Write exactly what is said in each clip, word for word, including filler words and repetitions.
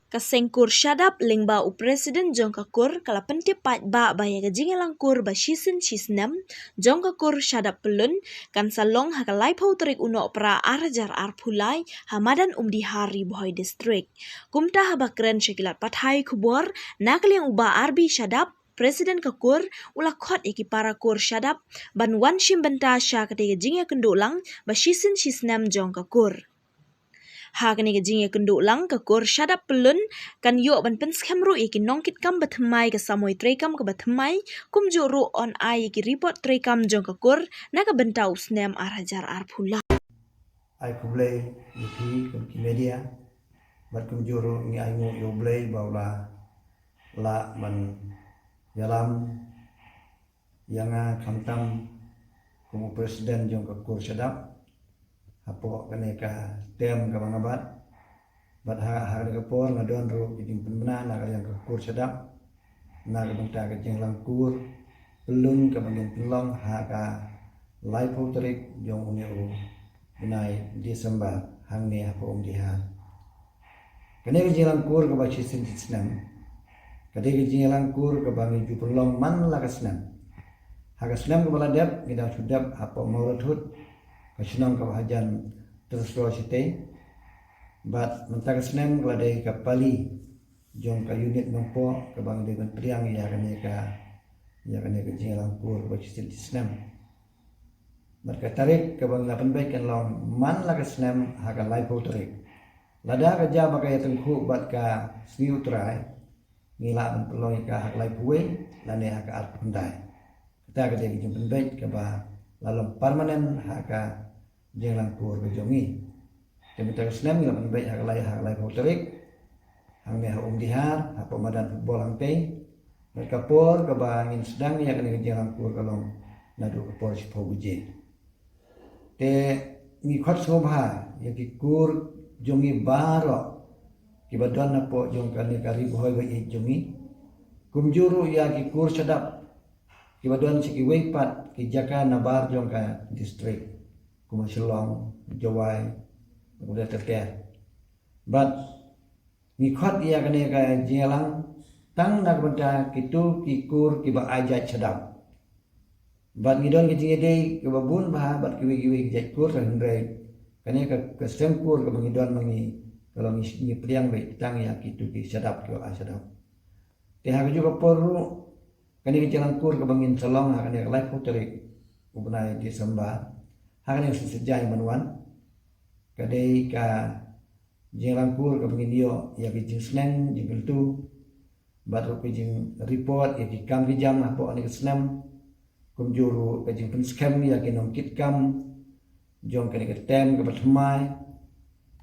Ka seng kur Shadap lyngba u president jong ka kur ka la pyntip paidbah ba ïa ka jingïalang kur ba shisien shisnem jong ka kur Shadap Pyllun kan sa long ha ka laiphew tarik u Nohprah ar hajar arphew lai ha madan Umdihar, Ri Bhoi District. Kumta haba kren sha ki lad pathai khubor na ka liang u Bah R B Shadap, president ka kur, u la khot ïa ki para kur Shadap ban wan shim bynta sha katei ka jingïakynduh lang ba shisien shisnem jong ka kur. Ha kane ka jingïakynduh lang, ka kur Shadap Pyllun kan ïoh ban pynskhem ruh ïa ki nongkitkam ba thymmai, ka samoi treikam kaba thymmai, kumjuh ruh yn ai ïa ki report treikam jong ka kur na ka bynta u snem ar hajar arphew lai. Ai khublei ïa phi kum ki media, bad kumjuh ruh ngi ai nguh ïa U Blei ba u la lah ban ïalam ïa nga khamtam kum u president jong ka kur Shadap hapoh kane ka term kaba nga bat. Bad ha, ha kane ka por nga don ruh ki jingpynbna na ka liang ka kur Shadap na ka bynta ka jingïalang kur Pyllun kaba ngin pynlong ha ka laiphew tarik jong une u bnai December hangne hapoh Umdihar. Kane ka jingïalang kur kaba shisien shisnem, ka dei ka jingïalang kur kaba ngi ju pynlong man la ka snem. Ha ka snem kaba la dep ngi dang shu dep hapoh Mawrathut, ka shnong kaba hajan Tyrso Shitei. Bad mynta ka snem ka la dei ka pali jong ka unit Nongpoh kaba ngi dei ban pdiang ïa kane ka, ïa kane ka jingïalang kur kaba shisien shisnem. Bad ka tarik kaba ngi la pynbeit kan long man la ka snem ha ka laiphew tarik. Lada ka jia ba ka ïatyngkhuh bad ka sngi U Trai, ngi lah ban pynlong ïa ka ha ka laiphew wei lane ha ka arphew khyndai. Kata ka dei ka jingpynbeit kaba la long permanent ha ka jingïalang kur ka jong ngi. Te mynta ka snem ngi la pynbeit ha ka lai, ha ka laiphew tarik hangne ha Umdihar hapoh madan football hangtei. Bad ka por kaba ngin sdang ïa kane ka jingïalang kur ka long naduh ka por shiphew baje. Te ngi khot sngewbha ïa ki kur jong ngi baroh kiba don hapoh jong kane ka Ri Bhoi ba ïeit jong ngi, kumjuh ruh ïa ki kur Shadap kiba don sha kiwei pat ki jaka nabar jong ka district, kum ha Shillong, Jowai, bad ter ter. Bad ngi khot ïa kane ka jingïalang tang na ka bynta kito ki kur kiba ai jait Shadap. Bad ngi don ka jingïadei kaba bun bha bad kiwei kiwei ki jait kur, hynrei kane ka, ka seng kur kaba ngi don ma ngi, ka long ngi, ngi pdiang beit tang ïa kito ki Shadap kiba ai Shadap. Te ha kajuh ka por ruh, kane ka jingïalang kur kaba ngin sa long ha kane ka laiphew tarik u bnai December, ha kane ka sngi Saitjaiñ ban wan, ka dei ka jingïalang kur kaba ngin ïoh ïa ki jingsneng jingkyntu bad ruh ki jingreport ïa ki kam ki jam hapoh kane ka snem, kumjuh ruh ka jingpynskhem ïa ki nongkitkam jong kane ka term kaba thymmai.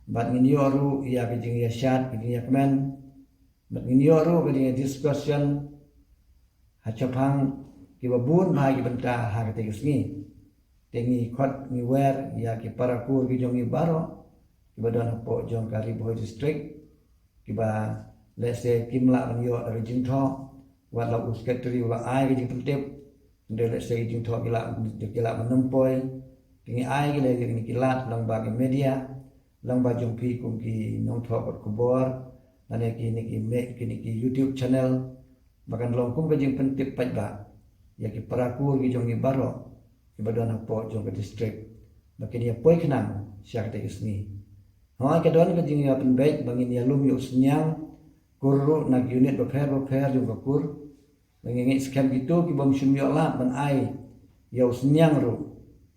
Bad ngin ïoh ruh ïa ki jingïashad, ki jingïakmen. Bad ngin ïoh ruh ka jingïadiscussion ha shaphang kiba bun bha ki bynta ha katei ka sngi. Te ngi khot ngi wer ïa ki para kur ki jong ngi baroh kiba don hapoh jong ka Ri Bhoi District, kiba lehse kim lah ban ïoh da ka jingthoh, wat la u secretary u la ai ka jingpyntip, hynrei lehse ki jingthoh ki lah, ki lah ban nym poi. Te ngi ai ki leh ïa kine ki lad lyngba ki media, lyngba jong phi kum ki nongthoh kot khubor, lane kine ki me-, kine ki YouTube channel, ba kan long kum ka jingpyntip paidbah ïa ki para kur ki jong ngi baroh kiba don hapoh jong ka district, ba kin ïa poi khnang sha katei ka sngi. Hooid, ka don ka jingïapynbeit ba ngin ïalum ïa u synñiang kur ruh na ki unit bapher bapher jong ka kur. Ba ngi ngeit skhem kito ki bym shym ïoh lad ban ai ïa u synñiang ruh,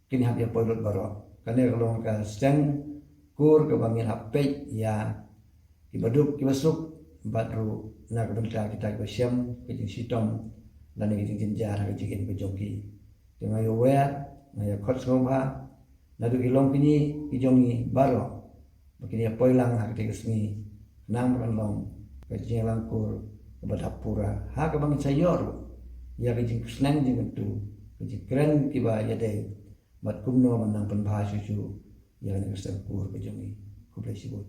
kin hap ïa poi lut baroh. Kane ka long ka seng kur kaba ngin hap peit ïa kiba duk kiba suk, bad ruh na ka bynta kita kiba shem ka jingshitom lane ka jingjynjar ha ka jingim ka jong ki. Te nga ïa wer, nga ïa khot sngewbha naduh ki longkñi ki jong ngi baroh ba kin ïa poi lang ha katei ka sngi, khnang ba kan long ka jingïalang kur kaba dap pura, ha kaba ngin sa ïoh ruh ïa ka jingsneng jingkyntu, ka jingkren kiba ïadei bad kumno ban nang pynbha shuh shuh ïa kane ka seng kur ka jong ngi. Khublei shibun.